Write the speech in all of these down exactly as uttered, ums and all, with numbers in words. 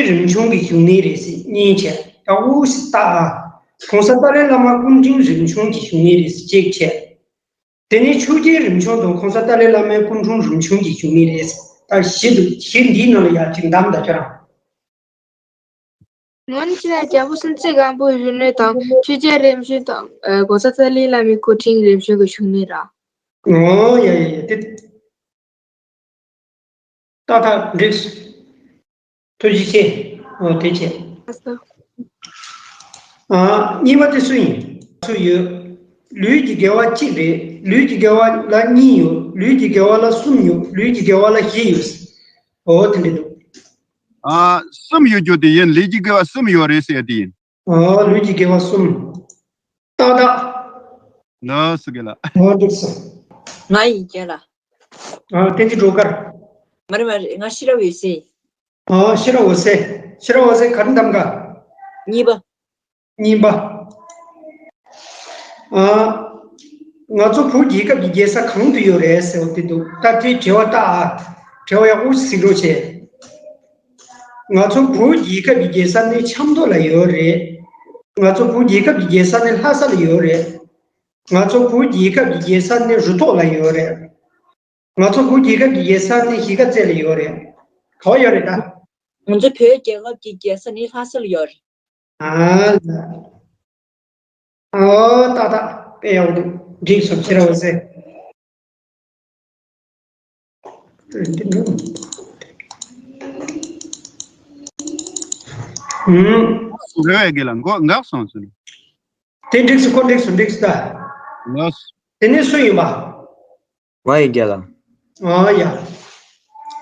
རིམ་བྱུང་གི་བཞུགས་གནས་རེད་ཟེར་གཉིས་བྱས། ཡག་པོ་ཞིག་ལྟ་ཨ། ༸གོང་ས་ཏཱ་ལའི་བླ་མ་སྐུ་ཕྲེང་རིམ་བྱུང་གི་བཞུགས་གནས་རེད་ཟེར་གཅིག་བྱས། དེ་ནས་ཆོས་རྒྱལ་རིམ་བྱོན་དང་༸གོང་ས་ཏཱ་ལའི་བླ་མའི་སྐུ་ཕྲེང་རིམ་བྱོན་གྱི་བཞུགས་གནས་རེད། ད་བཞི་འདུག་བཞི་འདིའི་ནང་ལ་ཡ་གཅིག་འདམ་ད་ཁྱོད་རང་། ངོ་ནི་ཅི་ན་རྒྱལ་པོ་སྲིད་རྩེ་སྒམ་པོའི་བཞུགས་གནས་དང་ཆོས་རྒྱལ་རིམ་བྱོན་དང་༸གོང་ས་ཏཱ་ལའི་བླ་མའི་སྐུ་ཕྲེང་རིམ་བྱོན་གྱི་བཞུགས་གནས་ར། ཨོ་ཡ་ཡ་ཡ་དེ། ཏག་ཏག་འགྲིགས། ཐུགས་རྗེ་ཆེ། ཨོ་དེ་བྱས། ཨ་གཉིས་པ་དེ་སུ་ཡིན། སུ་ཡོད། ལུས་ཀྱི་དགེ་བ་གཅིག་རེད། ལུས་ཀྱི་དགེ་བ་ལ་གཉིས་ཡོད། ལུས་ཀྱི་དགེ་བ་ལ་གསུམ་ཡོད། ལུས་ཀྱི་དགེ་བ་ལ་བཞི་ཡོད། ཨོ་དེ་འདྲ་འདུག་ཨ་གསུམ་ཡོད་རྒྱུ་དེ་ཡིན། ལུས་ཀྱི་དགེ་བ་གསུམ་ཡོད་རེད་ཟེར་དེ་ཡིན། ཨོ་ལུས་ཀྱི་དགེ་བ་གསུམ། ཏག་ཏག་ལགས་སོ་རྒན་ལགས། ཨོ་འགྲིག་སོང་། ང་ཡིན་རྒན་ལགས། ཨ་བསྟན་འཛིན་སྒྲོལ་དཀར། མ་རེད་མ་རེད། ང་ཤེས་རབ་འོད་ཟེར། ཨ་ཤེས་རབ་འོད་ཟེར། ཤེས་རབ་འོད་ཟེར་ག་རེ་འདམ་ག་གཉིས་པ། གཉིས་པ། ཨ་ང་ཚོ་བོད་རྒྱལ་ཁབ་ཀྱི་རྒྱལ་ས་གང་དུ་ཡོད་རེད་ཟེར་བ་དེ་འདུག་ད་དེ་དྲི་བ་ལྟ་ཨ། དྲི་བ་ཡག་པོ་གཟིགས་རོགས་བྱེད། ང་ཚོ་བོད་རྒྱལ་ཁབ་ཀྱི་རྒྱལ་ས་ནི་ཆབ་མདོ་ལ་ཡོད་རེད། ང་ཚོ་བོད་རྒྱལ་ཁབ་ཀྱི་རྒྱལ་ས་ནི་ལྷ་ས་ལ་ཡོད་རེད། ང་ཚོ་བོད་རྒྱལ་ཁབ་ཀྱི་རྒྱལ་ས་ནི་རུ་ཐོག་ལ་ཡོད་རེད། ང་ཚོ་བོད་རྒྱལ་ཁབ་ཀྱི་རྒྱལ་ས་ནི་གཞིས་ཀ་རྩེ་ལ་ཡོད་རེད། ག་པར་ཡོད་རེད་ད། ང་ཚོ་བོད་རྒྱལ་ཁབ་ཀྱི་རྒྱལ་ས་ནི་ལྷ་ས་ལ་ཡོད་རེད། ཨ་ལ། ཨོ་ཏག་ཏག་དཔེ་ཡག་པོ་འདུག་འགྲིག་སོང་ཤེས་རབ་འོད་ཟེར། ཨུམ། རེ་བའི་དགེ་ལ་མགོ་འགག་སོང་ཟེར། དེ་འགྲིག་སོང་ཁོ་འགྲིག་སོང་འགྲིག་སོང་ད། ལགས། དེ་ནས་སུ་ཡིན་པ། ང་ཡིན་རྒན་ལགས། ཨ་ཡ།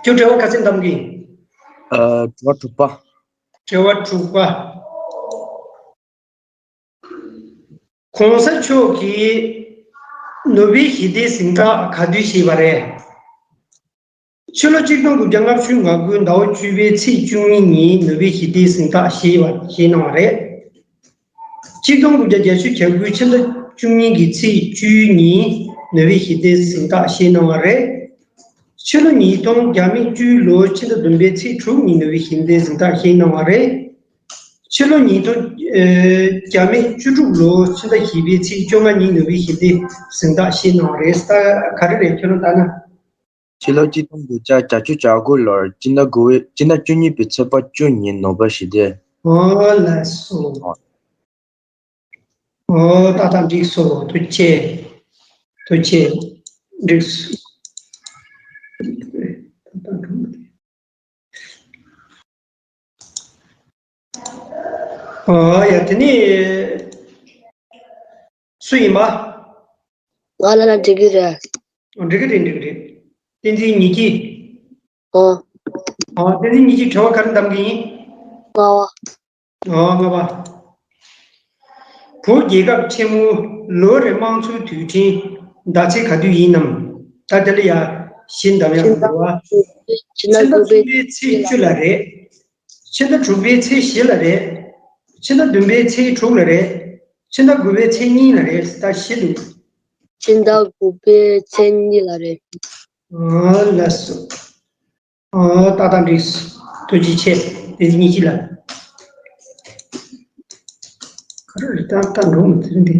ཁྱོད་དྲི་བ་ག་ཚོད་འདམ་གི། ཨ་དྲི་བ་དྲུག་པ། དྲི་བ་དྲུག་པ། ༸གོང་ས་མཆོག་གིས་ནོ་བེལ་ཞི་བདེའི་གཟེངས་རྟགས་ག་དུས་བཞེས་པ་རེད། ཕྱི་ལོ་གཅིག་སྟོང་དགུ་བརྒྱ་ལྔ་བཅུ་ང་དགུ་ཟླ་བ་བཅུ་པའི་ཚེས་བཅུ་གཉིས་ཉིན་ནོ་བེལ་ཞི་བདེའི་གཟེངས་རྟགས་བཞེས་པ་བཞེས་གནང་བ་རེད། གཅིག་སྟོང་དགུ་བརྒྱ་བརྒྱད་ཅུ་གྱ་དགུའི་ཕྱི་ཟླ་བཅུ་གཉིས་ཀྱི་ཚེས་བཅུའི་ཉིན་ནོ་བེལ་ཞི་བདེའི་གཟེངས་རྟགས་བཞེས་གནང་བ་རེད། ཕྱི་ལོ་ཉིས་སྟོང་བརྒྱ་མེད་བཅུའི་ལོའི་ཕྱི་ཟླ་བདུན་པའི་ཚེས་དྲུག་ཉིན་ནོ་བེལ་ཞི་བདེའི་གཟེངས་རྟགས་བཞེས་གནང་བ་རེད། ཕྱི་ལོ་ཉིས་སྟོང་ཨེ་བརྒྱ་མེད་བཅུ་དྲུག་ལོའི་ཕྱི་ཟླ་བཞི་པའི་ཚེས་བཅོ་ལྔ་ཉིན་ནོ་བེལ་ཞི་བདེའི་གཟེངས་རྟགས་བཞེས་གནང་བ་རེད། ད་ག་རེ་རེད་ཁྱོད་རང་ལྟ་ན། ཕྱི་ལོ་གཅིག་སྟོང་དགུ་བརྒྱ་བརྒྱད་ཅུ་གྱ་དགུ་ལོར་སྤྱི་ཟླ་དགུ་བའི་སྤྱི་ཟླ་བཅུ་གཉིས་པའི་ཚེས་པ་བཅུ་ཉིན་ནོ་བེལ་ཞི་བདེ། ཨོ་ལགས་སོ། ཨོ་ཏག་ཏག་འགྲིག་སོང་། ཐུགས་རྗེ་ཆེ། ཐུགས་རྗེ་ཆེ། འགྲིག་སོང་། ཨོ་ཡ་དེ་ནི་སུ་ཡིན་པ། ང་ལ་ལ་འགྲིག་གི་རེད། འགྲིག་གི་རེད་འགྲིག་གི་རེད། བསྟན་འཛིན་ཉི་སྐྱིད། ཨོ། ཨོ་བསྟན་འཛིན་ཉི་སྐྱིད་དྲི་བ་ག་རེ་འདམ་གི་ཡིན། ལྔ་པ། ཨོ་ལྔ་པ། བོད་རྒྱལ་ཁབ་ཆེན་མོ་ལོ་རེའི་དམངས་གཙོའི་དུས་དྲན་ཟླ་ཚེས་ག་དུས་ཡིན་ནམ། ད་དེ་ལ་ཡ་བཞི་འདམ་ཡག་འདུག་བ། ཕྱི་ཟླ་གསུམ་པའི་ཚེས་བཅུ་ལ་རེད། ཕྱི་ཟླ་དྲུག་པའི་ཚེས་བཞི་ལ་རེད། ཕྱི་ཟླ་བདུན་པའི་ཚེས་དྲུག་ལ་རེད། ཕྱི་ཟླ་དགུ་པའི་ཚེས་གཉིས་ལ་རེད། ད་བཞི་འདུག་ཕྱི་ཟླ་དགུ་པའི་ཚེས་གཉིས་ལ་རེད། ཨ་ལགས་སོ། ཨ་ཏག་ཏག་འགྲིག་སོང་། ཐུགས་རྗེ་ཆེ། བསྟན་འཛིན་ཉི་སྐྱིད་ལགས། ག་རེ་རེད། ཏག་ཏག་འགྲོ་མི་ཐུབ་འདི།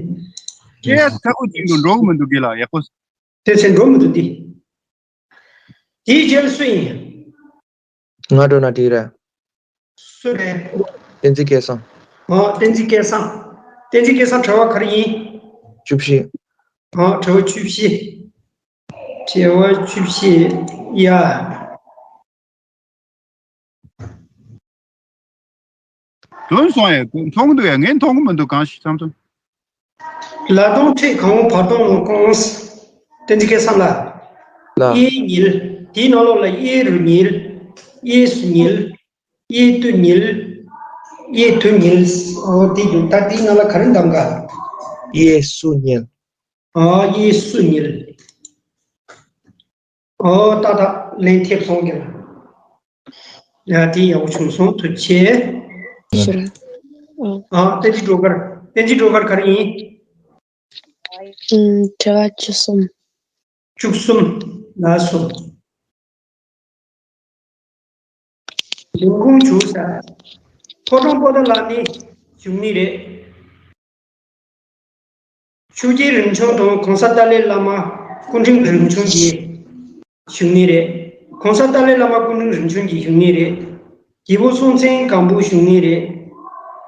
ཁྱེད་ཐག་གུ་ཅིག་ཏུ་འགྲོ་གི་མི་འདུག་གི་ལགས། ཡག་པོ། དེ་ཚེ་འགྲོ་མི་འདུག་འདི། དེའི་རྗེས་ལ་སུ་ཡིན། ང་འགྲོ་ན་འགྲིག་རེད། སུ་རེད། བསྟན་འཛིན་སྐལ་བཟང་། ཨ་བསྟན་འཛིན་སྐལ་བཟང་། བསྟན་འཛིན་སྐལ་བཟང་དྲི་བ་ག་རེ་ཡིན། བཅུ་བཞི། ཨ་དྲི་བ་བཅུ་བཞི། དྲི་བ་བཅུ་བཞི། ཡ། ཐོན་སོང་ཡ། མཐོང་གི་འདུག་ཡ། ངས་མཐོང་གི་མི་འདུག་གང་ཞིག་བསམ་སོང་། ལ་དོང་ཁྲིད་གང་བར་དོང་ངོ་ཀོང་། བསྟན་འཛིན་སྐལ་བཟང་ལགས། ལ། གཡས་ཉིལ། དེའི་ནང་ལོགས་ལ་གཡས་རུ་ཉིལ། གཡས་སུ་ཉིལ། གཡས་སུ་ཉིལ། གཡས་སུ་ཉིལ། ཨོ་དེ་འདུག་ད་དེའི་ནང་ལ་ག་རེ་འདམ་ག་གཡས་སུ་ཉིལ། ཨོ་གཡས་སུ་ཉིལ། ཨོ་ཏག་ཏག་ལན་ཐེབས་སོང་གི་ལ། ཡ་དེ་ཡག་པོ་བྱུང་སོང་། ཐུགས་རྗེ་ཆེ། ཨ་བསྟན་འཛིན་སྒྲོལ་དཀར། བསྟན་འཛིན་སྒྲོལ་དཀར་ག་རེ་ཡིན། ཨུམ། དྲི་བ་བཅུ་གསུམ། བཅུ་གསུམ། ལགས་སོ། འབྱུང་ཁུངས་བྱུང་ས། ཕོ་བྲང་པོ་ཏཱ་ལ་ནས་བྱུང་ནི་རེད། ཆོས་རྒྱལ་རིམ་བྱོན་དང་གོང་ས་ཏཱ་ལའི་བླ་མ་སྐུ་ཕྲེང་རིམ་བྱོན་གྱིས་བྱུང་ནི་རེད། གོང་ས་ཏཱ་ལའི་བླ་མ་སྐུ་ཕྲེང་རིམ་བྱོན་གྱིས་བྱུང་ནི་རེད། རྒྱལ་པོ་སྲོང་བཙན་སྒམ་པོ་བྱུང་ནི་རེད།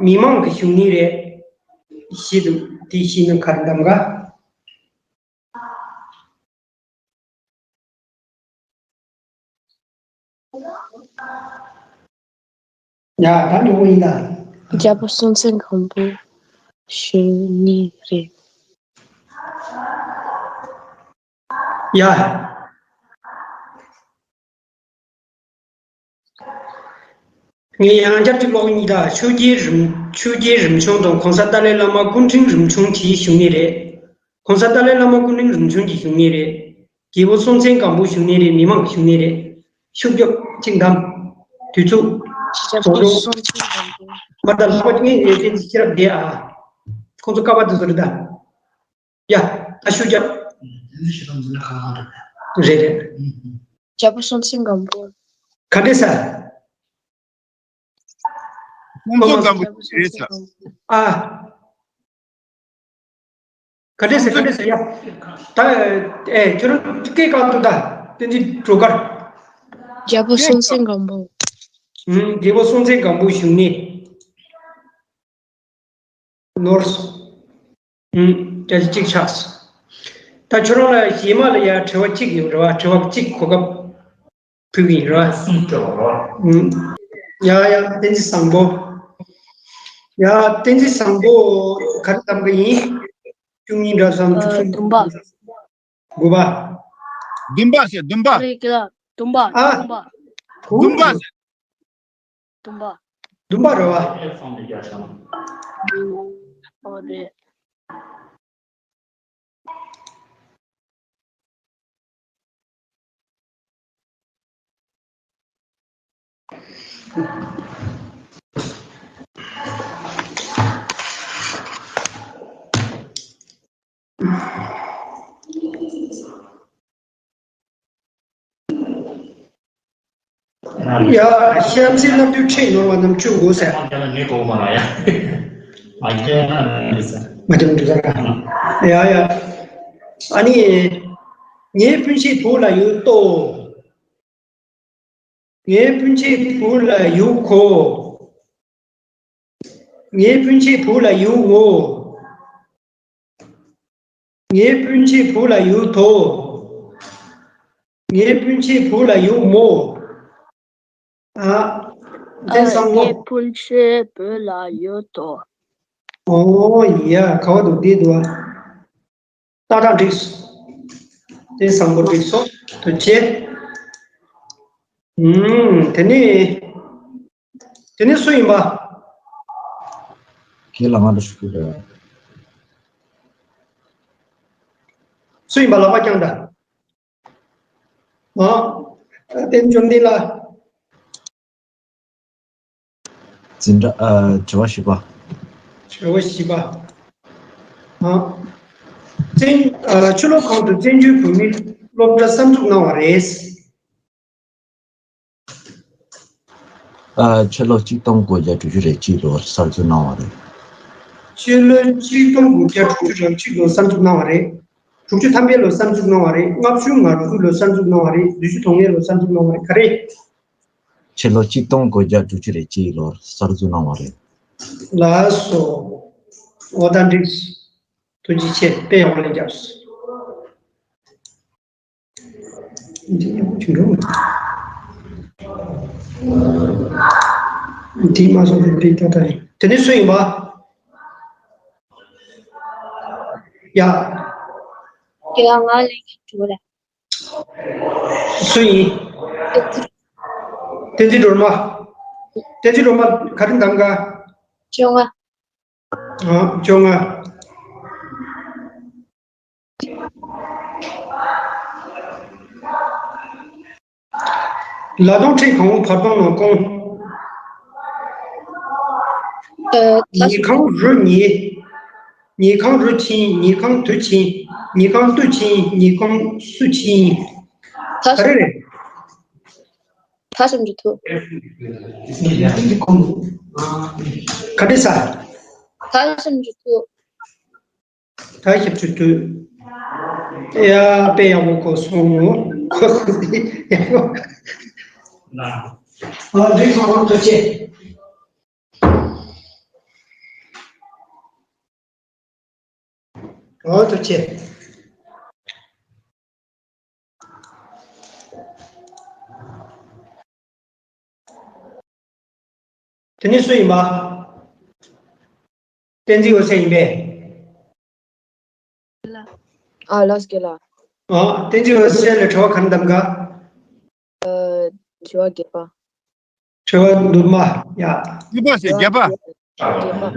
མི་མང་གིས་བྱུང་ནི་རེད། ཞེས་འདུག་དེ་ཤེས་ན་ག་རེ་གདམ་ག་ཡ། ད་འགྲོ་གི་ཡིན་ད། རྒྱལ་པོ་སྲོང་བཙན་སྒམ་པོ་བྱུང་ནི་རེད། ཡ། ངས་ཡང་བསྐྱར་གཅིག་ཀློག་གི་ཡིན་ད། ཆོས་རྒྱལ་རིམ་ཆོས་རྒྱལ་རིམ་བྱོན་དང་གོང་ས་ཏཱ་ལའི་བླ་མ་སྐུ་ཕྲེང་རིམ་བྱོན་གྱིས་བྱུང་ནི་རེད། གོང་ས་ཏཱ་ལའི་བླ་མ་སྐུ་ཕྲེང་རིམ་བྱོན་གྱིས་བྱུང་ནི་རེད། རྒྱལ་པོ་སྲོང་བཙན་སྒམ་པོ་བྱུང་ནི་རེད། མི་མང་གིས་བྱུང་ནི་རེད། ཤུགས་རྒྱོབ་གཅིག་གདམ། དུས་ཚོད། རྒྱལ་པོ་སྲོང་བཙན་སྒམ་པོ། མ་ད་ལྷག་པ་ངས་ངས་དེ་ཅི་རབ་བསྡད་ཨ། ཁོང་ཚོ་ཀ་པ་དེ་ཚོ་རེད་ད། ཡ། ད་ཤུགས་རྒྱོབ། རེད་རེད། རྒྱལ་པོ་སྲོང་བཙན་སྒམ་པོ། ག་འདྲས་ས། སྲོང་བཙན་སྒམ་པོ་རེད་ས། ཨ། ག་འདྲས་ཟེར་ག་འདྲས་ཟེར་ཡ། ད་ཨེ་ཁྱོད་རང་སྐད་གང་འདུག་ད། བསྟན་འཛིན་སྒྲོལ་དཀར། རྒྱལ་པོ་སྲོང་བཙན་སྒམ་པོ། ཨུམ། རྒྱལ་པོ་སྲོང་བཙན་སྒམ་པོ་བྱུང་ནི། ནོར་སོང་། ཨུམ། བརྒྱ་ཆ་གཅིག་ཆགས་སོང་། ད་ཁྱོད་རང་ལ་གཞས་མ་ལ་ཡ་དྲི་བ་གཅིག་ཡོད་རེད་བ། དྲི་བ་གཅིག་གོ་སྐབས་ཕུལ་གི་ཡིན་ར། གསུམ་སྤྲད་པ་ར། ཡ་ཡ། བསྟན་འཛིན་བཟང་པོ། ཡ། བསྟན་འཛིན་བཟང་པོ། ག་རེ་གདམ་གི་ཡིན། བཅུ་གཉིས་འདྲ་བསམ། བཅུ་གསུམ། བདུན་པ། དགུ་པ། བདུན་པ་ཟེར། བདུན་པ། རེད་ཀྱི་ལ། བདུན་པ། ཨ། བདུན་པ། བདུན་པ་ཟེར། བདུན་པ། བདུན་པ་རེད་བ། ཨོ་རེད། ཡ། གཤམ་གསལ་རྣམ་འགྱུར་ཁྲིད་ནོར་བ་རྣམས་བཅུ་དགུ་ཟེར། མ་འགྲིག་འགྲིག་ས། ཡ་ཡ། ཨ་ནི། ངའི་སྤུན་མཆེད་བུ་ལ་ཡུག་ཏོ། ངའི་སྤུན་མཆེད་བུ་ལ་ཡུག་གོ། ངའི་སྤུན་མཆེད་བུ་ལ་ཡུག་མོ། ངའི་སྤུན་མཆེད་བུ་ལ་ཡུག་དོ། ངའི་སྤུན་མཆེད་བུ་ལ་ཡུག་མོ། ཨ། དེ་བཟང་མོ། ངའི་སྤུན་མཆེད་བུ་ལ་ཡུག་དོ། ཨོ་ཡ། ག་བ་འདུག་འདི་འདུག་ཨ། ཏག་ཏག་འགྲིག་སོང་། དེ་བཟང་པོ་འགྲིག་སོང་། ཐུགས་རྗེ་ཆེ། ཨུམ། དེ་ནས། དེ་ནས་སུ་ཡིན་པ། ཁྱེད་ལ་ང་ལ་ཞུ་གི་རེད། སུ་ཡིན་པ་ལག་པ་བརྐྱངས་དང་། ཨ། བསྟན་བཅོམ་ལྡན་ལགས། འཛིན་གྲྭ། ཨ། དྲི་བ་བཞི་པ། དྲི་བ་བཞི་པ། ཨ། བཙན། ཨ། ཕྱི་ལོ་གང་དུ་བཙན་བྱོལ་བོད་མིའི་སློབ་གྲྭ་གསར་འཛུགས་གནང་བ་རེད། ཨ། ཕྱི་ལོ་གཅིག་སྟོང་དགུ་བརྒྱ་དྲུག་ཅུ་རེ་གཅིག་ལོར་གསར་འཛུགས་གནང་བ་རེད། ཕྱི་ལོ་གཅིག་སྟོང་དགུ་བརྒྱ་དྲུག་ཅུ་རེ་གཅིག་ལོར་གསར་འཛུགས་གནང་བ་རེད། དྲུག་ཅུ་ཐམ་པའི་ལོར་གསར་འཛུགས་གནང་བ་རེད། ལྔ་བཅུ་ང་དགུ་ལོར་གསར་འཛུགས་གནང་བ་རེད། བདུན་ཅུ་དོན་ལྔའི་ལོར་གསར་འཛུགས་གནང་བ་རེད། ག་རེ། ཕྱི་ལོ་གཅིག་སྟོང་དགུ་བརྒྱ་དྲུག་ཅུ་རེ་གཅིག་ལོར་གསར་འཛུགས་གནང་བ་རེད། ལགས་སོ། འོ་ད་འགྲིག་ཐུགས་རྗེ་ཆེ། དཔེ་ཡག་པོ་ལན་རྒྱབ་སོང་། འདི་ཡག་པོ་ཅིག་འགྲོ། འདི་མ་སོང་བའི་དཔེ་ཏག་ཏག་ཡིན། དེ་ནས་སུ་ཡིན་པ། ཡ། ཁྱེད་ལ་ང་ལན་རྒྱག་འགྲོ་རེད། སུ་ཡིན། བསྟན་འཛིན་སྒྲོལ་མ། བསྟན་འཛིན་སྒྲོལ་མ་ག་རེ་གདམ་ག་བཅོ་ལྔ། ཨ། བཅོ་ལྔ། ལ་དྭགས་ཁྲི་གང་བོ་བར་སྟོང་ནང་སྐོང་། ཨ། ཉིས་ཁང་རུ་ཉིས། ཉིས་ཁང་རུ་ཆིན། ཉིས་ཁང་དུ་ཆིན། ཉིས་ཁང་ཏུ་ཆིན། ཉིས་ཁང་སུ་ཆིན། ག་རེ་རེད། ད་ཞབས་ཀྱུ་ཐུག་ག་འདྲ་ས། ད་ཞབས་ཀྱུ་ཐུག་ད་ཞབས་ཀྱུ་ཐུག་ཡ། དཔེ་ཡག་པོ་གོ་སོང་ངོ་། ཁོ་ཁོ་དེ་ཡག་པོ། ཨ་འདྲ་སོང་ཐུགས་རྗེ་ཆེ། ཨོ་ཐུགས་རྗེ་ཆེ། དེ་ནས་སུ་ཡིན་པ། བསྟན་འཛིན་འོད་ཟེར་ཡིན་པས། ཨ་ལགས་སོ་ལགས། ཨ་བསྟན་འཛིན་འོད་ཟེར་ལ་དྲི་བ་ག་རེ་འདམ་ག་ཨ་དྲི་བ་བརྒྱད་པ། དྲི་བ་བདུན་མ། ཡ། བརྒྱད་པ་ཟེར་བརྒྱད་པ། བརྒྱད་པ།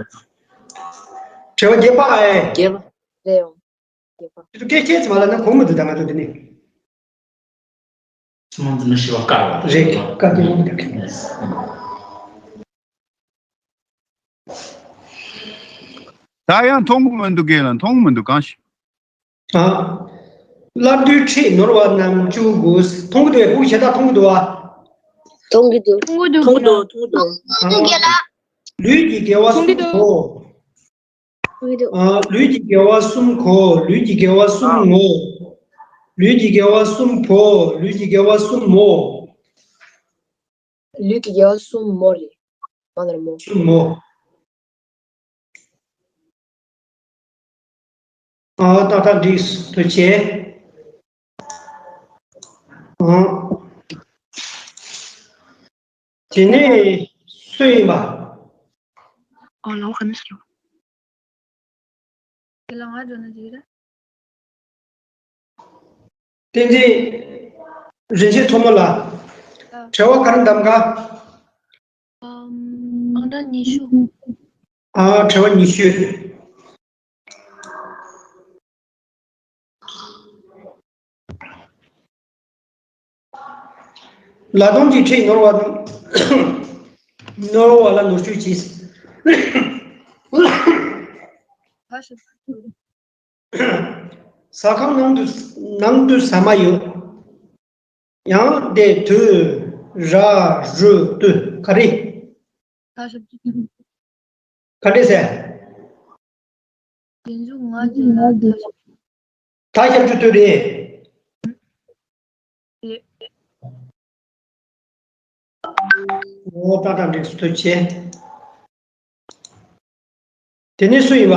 དྲི་བ་བརྒྱད་པ་ཨེ། བརྒྱད་པ། རེད་ཡོང་། བརྒྱད་པ། དེ་ཚོ་སྐད་ཆ་ཙམ་མ་ལབ་ན་གོ་མི་འདུག་ད་ང་ཚོ་འདི་ནི། ཚང་མ་འདི་ནི་ཞི་བ་དཀར་བ་རེད། དཀར་རྒྱན་མི་འདུག་ད་ཡང་མཐོང་གི་མི་འདུག་གས་ལ་མཐོང་གི་མི་འདུག་གང་ཞིག་ཨ། བླ་བདུད་ཁྲིད་ནོར་བ་རྣམས་བཅུ་དགུ། མཐོང་གི་འདུག་གས། ཕྲུ་གུ་ཞེ་དྲག་མཐོང་གི་འདུག་བ། མཐོང་གི་འདུག་མཐོང་གི་འདུག་མཐོང་གི་འདུག་མཐོང་གི་འདུག་ཨ། ལུས་ཀྱི་དགེ་བ་གསུམ་གོ། ཨ། ལུས་ཀྱི་དགེ་བ་གསུམ་གོ། ལུས་ཀྱི་དགེ་བ་གསུམ་ངོ་། ལུས་ཀྱི་དགེ་བ་གསུམ་གོ། ལུས་ཀྱི་དགེ་བ་གསུམ་མོ། ལུས་ཀྱི་དགེ་བ་གསུམ་མོ་རེད། མ་ན་ར་མོ། གསུམ་མོ། ཨ། ཏག་ཏག་འགྲིག་ཐུགས་རྗེ་ཆེ། ཨ། དེ་ནས་སུ་ཡིན་པ། ཨོ་ལོ་ག་ནས་སུ། དེ་ལ་ང་འགྲོ་ན་འགྲིག་རེད། བསྟན་འཛིན་རིན་ཆེན་མཚོ་མོ་ལགས། ཨ། དྲི་བ་ག་རེ་འདམ་ག་ཨམ། ཨང་གྲངས་ཉི་ཤུ། ཨ། དྲི་བ་ཉི་ཤུ། ལ་དོན་གྱི་ཁྲིད་ནོར་བ་དང་། ནོར་བ་ལ་ནོར་བཅོས་གྱིས། ཟ་ཁང་ནང་དུ་ནང་དུ་ཟ་མ་ཡོད། ཡང་དེ་དུས་ར་རུ་དུ་ག་རེ། ད་ཞབས་ཀྱུ། ག་འདྲས་ཟེར། རྗེས་འཇུག་ང་རྒྱལ་ལ་ད་ཞབས་ཀྱུ། ད་ཞབས་ཀྱུ་དུ་རེད། རེད། འོ་ཏག་ཏག་འགྲིག་སོང་། ཐུགས་རྗེ་ཆེ། དེ་ནས་སུ་ཡིན་པ།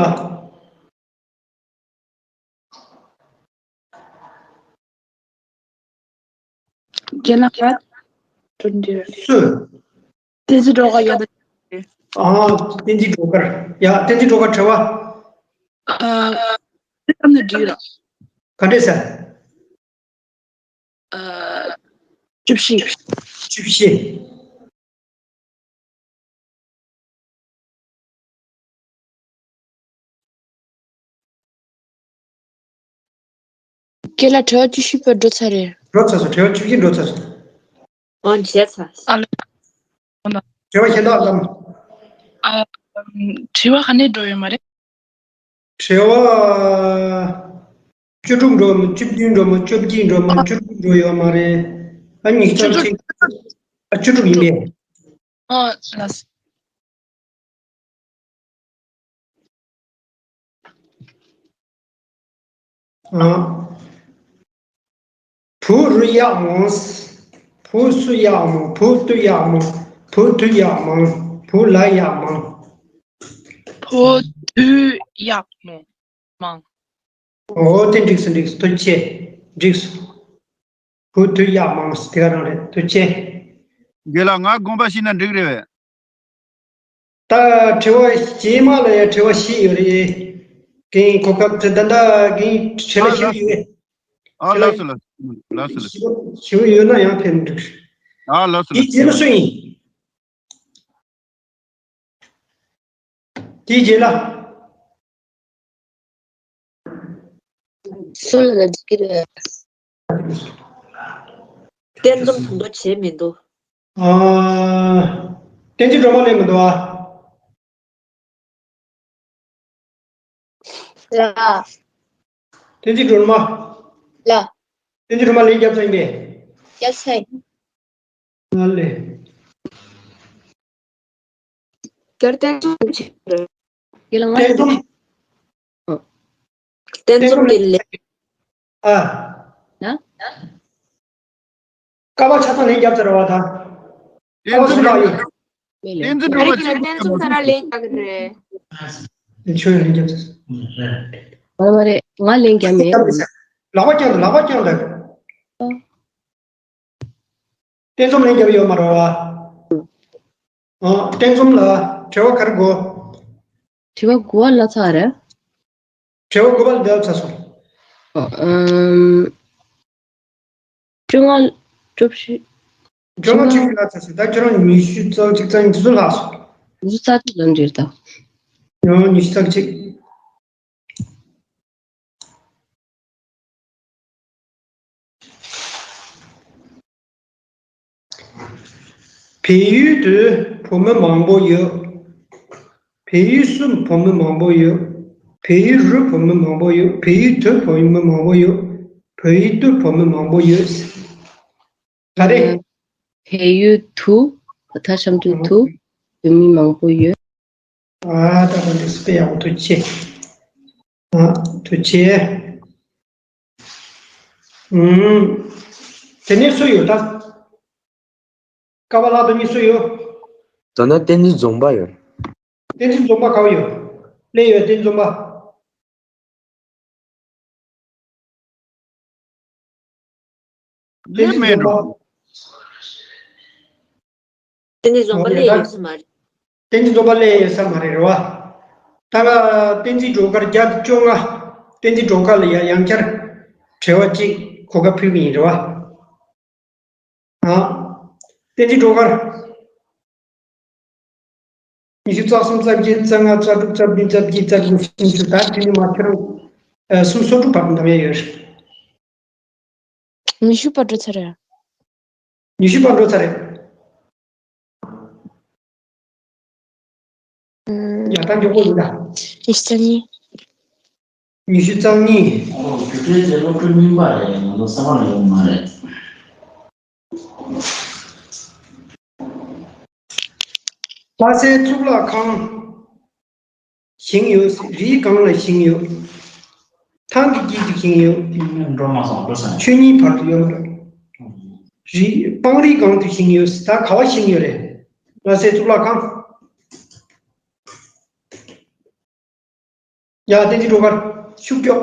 རྒན་ལགས་ཕར་འགྲོ་འདིར། སུ། བསྟན་འཛིན་སྒྲོལ་དཀར་ཡོད་ད། ཨ། བསྟན་འཛིན་སྒྲོལ་དཀར། ཡ། བསྟན་འཛིན་སྒྲོལ་དཀར་དྲི་བ། ཨ། འདི་ཙམ་ནས་འགྲིག་ར། ག་འདྲས་ཟེར། ཨ། བཅུ་བཞི། བཅུ་བཞི། རྒན་ལགས་དྲི་བ་བཅུ་བཞི་པ་འགྲོ་ཚར་རེད། འགྲོ་ཚར་སོང་། དྲི་བ་བཅུ་བཞི་འགྲོ་ཚར་སོང་། ཨོ་བྱས་ཚར། ཨ་ལ། དྲི་བ་གཞན་དག་ལ། ཨ། དྲི་བ་ག་ནས་འགྲོ་ཡོད་མ་རེད། དྲི་བ་བཅུ་དྲུག་འགྲོ་མི། བཅུ་བདུན་འགྲོ་མི། བཅུ་བརྒྱད་འགྲོ་མི། བཅུ་དྲུག་འགྲོ་ཡོད་མ་རེད། ཨ་ཉིས་བཅུ་དྲུག་ཨ་བཅུ་དྲུག་ཡིན་པས། ཨ་ལགས། ཨ། བུ་རུ་ཡག་མོ། བུ་སུ་ཡག་མོ། བུ་དུ་ཡག་མོ། བུ་དུ་ཡག་མང་། བུ་ལ་ཡག་མང་། བུ་དུ་ཡག་མོ། མང་། འོ་དེ་འགྲིག་སོང་། འགྲིག་སོང་། ཐུགས་རྗེ་ཆེ། འགྲིག་སོང་། བུ་དུ་ཡག་མང་སོང་། དེ་ག་རང་རེད། ཐུགས་རྗེ་ཆེ། རྒན་ལགས་ང་དགོངས་པ་བཞེས་ན་འགྲིག་རེད་པས། ད་དྲི་བ་རྗེས་མ་ལ་ཡང་དྲི་བ་བཞི་ཡོད་རེད། རྒན་གོ་སྐབས་དེ་ད་ལྟ་རྒན་བྲེལ་ལ་ཞིག་ཡོད། ཨ་ལགས་སོ་ལགས་སོ། ལགས་སོ་ལགས་སོ། ཞིག་ཡོད་ན་ཡང་ཕན་འགྲིག་ཨ་ལགས་སོ་དེའི་ལགས་རྗེས་ལ་སུ་ཡིན། དེའི་རྗེས་ལ། སུ་ལ་ལ་འགྲིག་གི་རེད། བསྟན་འཛིན་དུ་འདོད་བྱེད་མི་འདུག་ཨ། བསྟན་འཛིན་སྒྲོལ་མ་ལས་མི་འདུག་ཨ། ལ། བསྟན་འཛིན་སྒྲོལ་མ། ལ། བསྟན་འཛིན་སྒྲོལ་མ་ལས་རྒྱབ་ཚར་ཡིན་པས། རྒྱབ་ཚར་ཡིན། ང་ལས། དེར་བསྟན་འཛོམས་ཆེ་རེད། ཡེ་ལ་ང་བསྟན་འཛོམས། བསྟན་འཛོམས་ལས་ལས། ཨ། ན། ཀ་བ་ཆ་ཚང་ལན་རྒྱབ་ཚར་བ་དང་། ཀ་བ་སུ་ལ་ཡོད། བསྟན་འཛིན་སྒྲོལ་མ་ཅིག་བསྟན་འཛོམས་ས་ར་ལན་རྒྱག་གི་རེད། ཁྱོད་ལན་རྒྱབ་ཚར། མ་རེད་མ་རེད། ང་ལན་རྒྱབ་མེད། ལག་པ་བརྐྱངས་འདུག་ལག་པ་བརྐྱངས་འདུག་བསྟན་འཛོམས་ལན་རྒྱབ་ཡོད་མ་རེད་བ། ཨ། བསྟན་འཛོམས་ལ་དྲི་བ་ག་རེ་དགོས། དྲི་བ་དགུ་པ་ལ་ཚར་རེད། དྲི་བ་དགུ་པ་ལ་འདི་ལ་ཚར་སོང་། ཨ། ཨམ། བཅོ་ལྔ། བཅུ་བཞི། བཅོ་ལྔ་བཅུ་བཞི་ལ་ཚར་སོང་། ད་ཁྱོད་རང་ཉི་ཤུ་རྩ་གཅིག་རྩ་གཉིས་ཚོ་ལྷག་སོང་། ཉི་ཤུ་རྩ་གཅིག་ལ་འདིར་ད། ཡང་ཉི་ཤུ་རྩ་གཅིག་བལ་ཡུལ་དུ་བོད་མི་མང་པོ་ཡོད། བལ་ཡུལ་སུ་བོད་མི་མང་པོ་ཡོད། བལ་ཡུལ་རུ་བོད་མི་མང་པོ་ཡོད། བལ་ཡུལ་དུ་བོད་མི་མང་པོ་ཡོད། བལ་ཡུལ་དུ་བོད་མི་མང་པོ་ཡོད། ག་རེ། བལ་ཡུལ་དུ། ད་གཤམ་དུ་དུ་བོད་མི་མང་པོ་ཡོད། ཨ། ད་ག་འདི་སྤེ་ཡག་པོ་ཐུགས་རྗེ་ཆེ། ཨ། ཐུགས་རྗེ་ཆེ། ཨུམ། དེ་ནས་སུ་ཡོད་ད། ཀ་བ་ལག་ཏུ་གཉིས་སུ་ཡོད། ད་ནི་བསྟན་འཛིན་འཛོམས་པ་ཡོད། བསྟན་འཛིན་འཛོམས་པ་ག་བ་ཡོད། སླེབས་ཡོད་བསྟན་འཛིན་འཛོམས་པ། བསྟན་འཛིན་འཛོམས་པ། བསྟན་འཛིན་འཛོམས་པ་སླེབས་ཡོད་ས་མ་རེད། བསྟན་འཛིན་འཛོམས་པ་སླེབས་ཡོད་ས་མ་རེད་རེད་བ། ད་ལ་བསྟན་འཛིན་སྒྲོལ་དཀར་བརྒྱ་དང་བཅོ་ལྔ། བསྟན་འཛིན་སྒྲོལ་དཀར་ལ་ཡང་ཡང་བསྐྱར་དྲི་བ་གཅིག་གོ་སྐབས་ཕུལ་གི་ཡིན་རེད་བ། ཨ། བསྟན་འཛིན་སྒྲོལ་དཀར། ཉི་ཤུ་རྩ་གསུམ་རྩ་བརྒྱད་རྩ་ལྔ་རྩ་དྲུག་རྩ་བདུན་རྩ་བརྒྱད་རྩ་དགུ་སུམ་ཅུ། ད་དེ་ནི་མ་ཁྱོད་རང་། ཨ། སུམ་སོ་དྲུག་བར་དུ་འདམ་ཡ་ཡོད་རེད། ཉི་ཤུ་བར་འགྲོ་ཚར་རེད། ཉི་ཤུ་བར་འགྲོ་ཚར་རེད། ཨུམ། ཡ་ད་མགྱོགས་པོ་འདུག་ད། ཉི་ཤུ་རྩ་གཉིས། ཉི་ཤུ་རྩ་གཉིས། ཨོ། རྒྱུ་འབྲས་དེ་སློབ་ཕྲུག་རྙིང་པ་རེད། ང་ཚོ་ས་མ་ལ་ཡོང་མ་རེད། ལྷ་སའི་གཙུག་ལག་ཁང་བཞེངས་ཡོད། རིའི་སྒང་ལ་བཞེངས་ཡོད། ཐང་གི་དཀྱིལ་དུ་བཞེངས་ཡོད། འགྲོ་མ་སོང་འགྲོ་སོང་། ཆོས་ཉིད་བར་དུ་ཡོད། རི་སྤང་རིའི་སྒང་དུ་བཞེངས་ཡོད། ད་ག་བ་བཞེངས་ཡོད་རེད། ལྷ་སའི་གཙུག་ལག་ཁང་། ཡ། བསྟན་འཛིན་སྒྲོལ་དཀར་ཤུགས་ཀྱོག་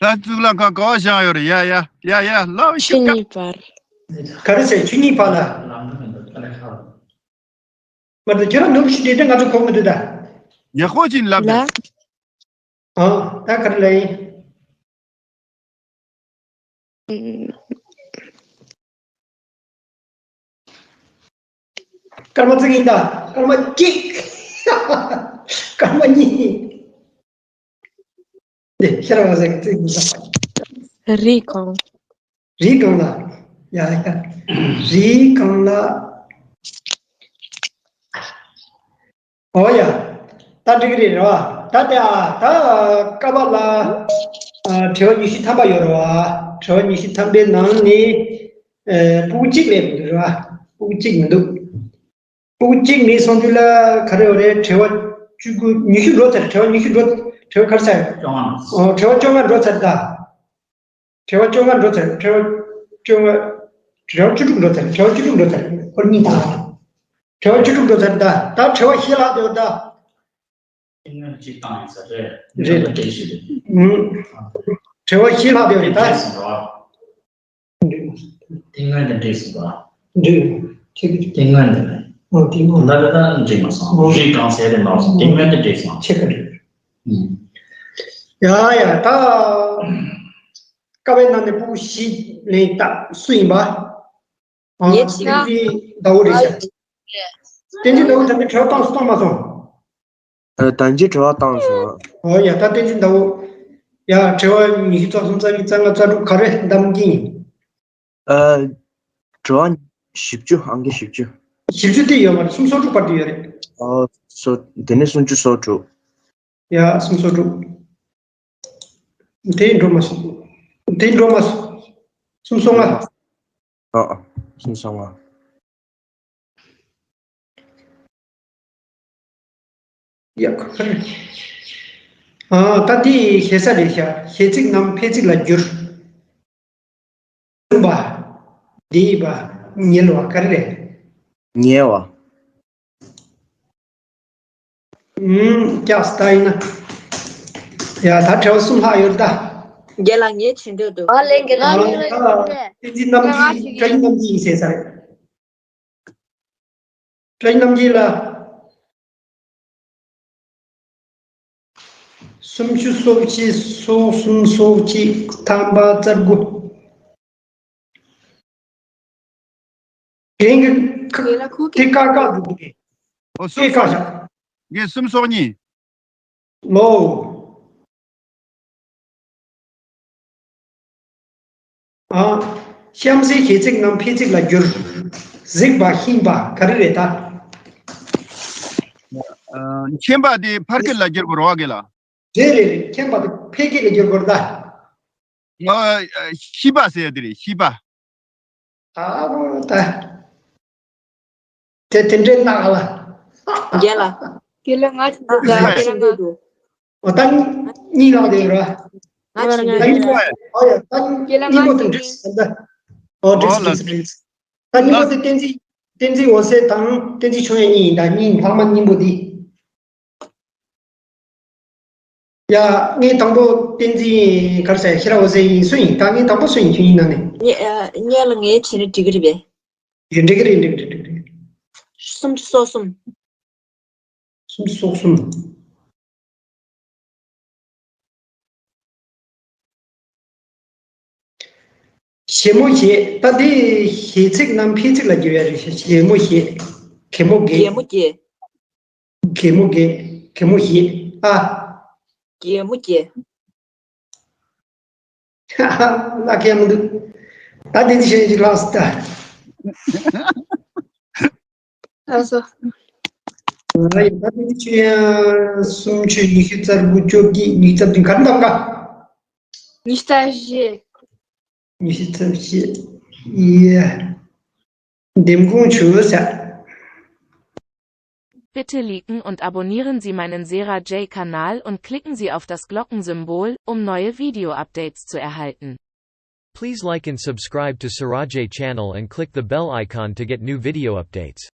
ད་གཙུག་ལག་ཁང་ག་བ་བཞེངས་ཡོད་རེད། ཡ་ཡ་ཡ་ཡ། ལབ་ཤུགས་ཀྱོག་ཆོས་ཉིད་བར། ག་རེ་ཟེར། ཆོས་ཉིད་བར་ལ། མ་གཏོགས་ཁྱོད་རང་ནུབ་ཤི་དེ་དེ་ང་ཚོ་གོ་མི་འདུག་ད། ཡག་པོ་ཅིག་ལབ་ད། ཨ། ད་ག་རེ་ལབ་ཡིན། སྐར་མ་བརྩི་གི་ཡིན་ད། སྐར་མ་གཅིག་སྐར་མ་གཉིས། འདི་ཤེས་རབ་ལགས་ཀྱིས་བརྩི་གི་ཡིན་ད། རིའི་སྒང་། རིའི་སྒང་ལ། ཡ་ཡ། རིའི་སྒང་ལ། ཨོ་ཡ། ད་འགྲིག་གི་རེད་རེད་བ། ད་ལྟ་ཨ། ད་ཀ་བ་ལ། ཨ། དྲི་བ་ཉི་ཤུ་ཐམ་པ་ཡོད་རེད་བ། དྲི་བ་ཉི་ཤུ་ཐམ་པའི་ནང་ནས། ཨ། སྤུ་གུ་གཅིག་ལས་མི་འདུག་རེད་བ། སྤུ་གུ་གཅིག་མི་འདུག་སྤུ་གུ་གཅིག་མེད་སོང་དུས་ལ་ག་རེ་ཡོད་རེད། དྲི་བ་བཅུ་དགུ། ཉི་ཤུ་འགྲོ་ཚར། དྲི་བ་ཉི་ཤུ་འགྲོ། དྲི་བ་ག་རེ་ཚར། བཅོ་ལྔ། ཨོ། དྲི་བ་བཅོ་ལྔ་འགྲོ་ཚར་ད། དྲི་བ་བཅོ་ལྔ་འགྲོ་ཚར། དྲི་བ་བཅོ་ལྔ། དྲི་བ་བཅུ་དྲུག་འགྲོ་ཚར། དྲི་བ་བཅུ་དྲུག་འགྲོ་ཚར། ཁོ་གཉིས་དང་། དྲི་བ་བཅུ་དྲུག་འགྲོ་ཚར་ད། ད་དྲི་བ་བཞི་ལྷག་འདུག་ད། དེ་སྔོན་གཅིག་བཏང་ཡིན་ས་རེད། རེད། དྲི་བ་བཞི་ལྷག་འདུག་རེད་ད། དེ་སྔོན་དེ་འགྲིག་སོང་ད། འགྲིག་ཆེ་གི་རེད། དེ་སྔོན་དེ་རེད། ཨོ། དེ་སྔོན། ད་ད་ད་འགྲིག་མ་སོང་། ཨོ། རིགས་གང་ཟེར་དེ་མ་སོང་། དེ་སྔོན་དེ་འགྲིག་སོང་། ཆེ་གི་རེད། ཡ་ཡ། ད་ཀ་བའི་ནང་ནས་སྤུ་གུ་བཞི་ལེན་ད། སུ་ཡིན་པ། ཨ། ངས་བྱས་ན། བསྟན་འཛིན་ཟླ་བོ་རེད་ཤག་བསྟན་འཛིན་ཟླ་བོ་ད་ནི་དྲི་བ་བཏང་སོང་བཏང་མ་སོང་། ཨ། ད་ཅི་དྲི་བ་བཏང་སོང་། ཨོ་ཡ། ད་བསྟན་འཛིན་ཟླ་བོ། ཡ། དྲི་བ་ཉི་ཤུ་རྩ་གསུམ་རྩ་བཞི་རྩ་ལྔ་རྩ་དྲུག་ག་རེ་བདམས་ཀྱི་ཡིན། ཨ། དྲི་བ་བཞི་བཅུ། ཨང་ཀི་བཞི་བཅུ། བཞི་བཅུ་དེ་ཡོད་མ་རེད། སུམ་སོ་དྲུག་བར་དུ་ཡོད་རེད། ཨོ། སོ། དེ་ནས་སུམ་ཅུ་སོ་དྲུག་ཡ། སུམ་སོ་དྲུག་དེ་འགྲོ་མ་སོང་། དེ་འགྲོ་མ་སོང་། སུམ་སོ་ལྔ། ཨ། སུམ་སོ་ལྔ། ཡག་པོ་རེད། ཨ། ད་དེ་ཞེ་ས་རེད་ཤག་ཞེ་ཚིག་རྣམས་འཕེལ་ཚིག་ལ་བསྒྱུར། པ། འདི་ཡིན་པ། ཉེ་བ་ག་རེ་རེད། ཉེ་བ། ཨུམ། ཀྱག་སྟ་ཡིན་ན། ཡ། ད་དྲི་བ་གསུམ་ལྷག་ཡོད་ད། རྒན་ལགས་ངས་བྱེད་འདོད་འདུག་ཨ་ལས་རྒན་ལགས། ཨ། ད་བསྟན་འཛིན་རྣམ་རྒྱལ། བཀའ་བརྒྱུད་རྣམ་རྒྱལ་ཡིན་ཟེར་ས་རེད། བཀའ་བརྒྱུད་རྣམ་རྒྱལ་ལ། སུམ་ཅུ་སོ་གཅིག་སོ་གསུམ་སོ་གཅིག་ཐམ་པ་རྩ་དགུ། རྒན་གྱི་ཁ་དེ་ལ་ཁུག་དེ་ཀ་ཀ་འདུག་གི། ཨོ། སུམ་དེ་ཀ་སོ་ཤག་གཉིས། རྒན། སུམ་སོ་གཉིས། ལོ། ཨ། གཤམ་གསལ་གྱི་ཚིག་རྣམས་འཕེལ་ཚིག་ལ་བསྒྱུར། གཟིགས་པ་ཤེས་པ་ག་རེ་རེད་ད། ཨ། མཁྱེན་པ་དེ་འཕེལ་སྐྱེད་ལ་བསྒྱུར་དགོས་རེད་བ་རྒན་ལགས། རེད་རེད་རེད། མཁྱེན་པ་དེ་འཕེལ་སྐྱེད་ལ་བསྒྱུར་དགོས་རེད་ད། ཨ། ཤེས་པ་ཟེར་ཡ་དེ་རེད། ཤེས་པ། ཨ་རོ་ད། དེ་དེ་འདྲའི་གནག་ལ། རྒན་ལགས། རྒན་ལགས་ང་ཅིག་འདུག་ང་ཅིག་འདུག་འོ་ད་གཉིས་ལགས་དེ་ར། ང་ཅིག་ད་འདུག་གཉིས་པ། ཨོ་ཡ། ད་རྒན་ལགས་གཉིས་པོ་དེ་ང་ཅིག་འགྲིག་སོང་ད། ཨོ་འགྲིག་སོང་འགྲིག་སོང་འགྲིག་སོང་། ད་གཉིས་པོ་དེ་བསྟན་འཛིན། བསྟན་འཛིན་འོད་ཟེར་དང་བསྟན་འཛིན་ཆོས་དབྱངས་གཉིས་ཡིན་ད། གཉིས་ལྷག་མ་གཉིས་པོ་དེ། ཡ། ངས་དང་པོ་བསྟན་འཛིན་ག་རེ་ཟེར། ཤེས་རབ་འོད་ཟེར་ཡིན། སུ་ཡིན་ད། ངས་དང་པོ་སུ་ཡིན། ཁྱོད་ཡིན་ན་ནི། ངས། ཨ། ངས་ལ་ངས་བྱས་ན་འགྲིག་གི་རེད་པས། ཡིན། འགྲིག་གི་རེད། འགྲིག་གི་རེད། འགྲིག་གི་རེད། སུམ་ཅུ་སོ་གསུམ། སུམ་ཅུ་སོ་གསུམ། ཞེ་མོ་ཞེས། ད་འདི་ཞེ་ཚིག་རྣམས་འཕེལ་ཚིག་ལ་བསྒྱུར་ཡ་རེད། ཞེ་མོ་ཞེས། གད་མོ་གད། གད་མོ་གད། གད་མོ་གད། གད་མོ་ཞེས། ཨ། གད་མོ་གད། ལག་ཁྱེར་མི་འདུག་ད་འདི་འདི་ཞེ་ཅིག་ལགས་སོ་ད། ལགས་སོ། ང་ཡི་ད་འདི་ཆུ་ཡང་སུམ་ཅུ། ཉི་ཤུ་རྩ་དགུ། བཅོ་བརྒྱད། ཉི་ཤུ་རྩ་བདུན། ག་རེ་འདམ་ག་ཉི་ཤུ་རྩ་བཞི། ཉི་ཤུ་རྩ་བཞི། ཡེ། འདེམས་ཁོངས་བྱོས་ཟེར། Bitte liken und abonnieren Sie meinen Sera J Kanal und klicken Sie auf das Glockensymbol, um neue Video-Updates zu erhalten. Please like and subscribe to Sera J channel and click the bell icon to get new video updates.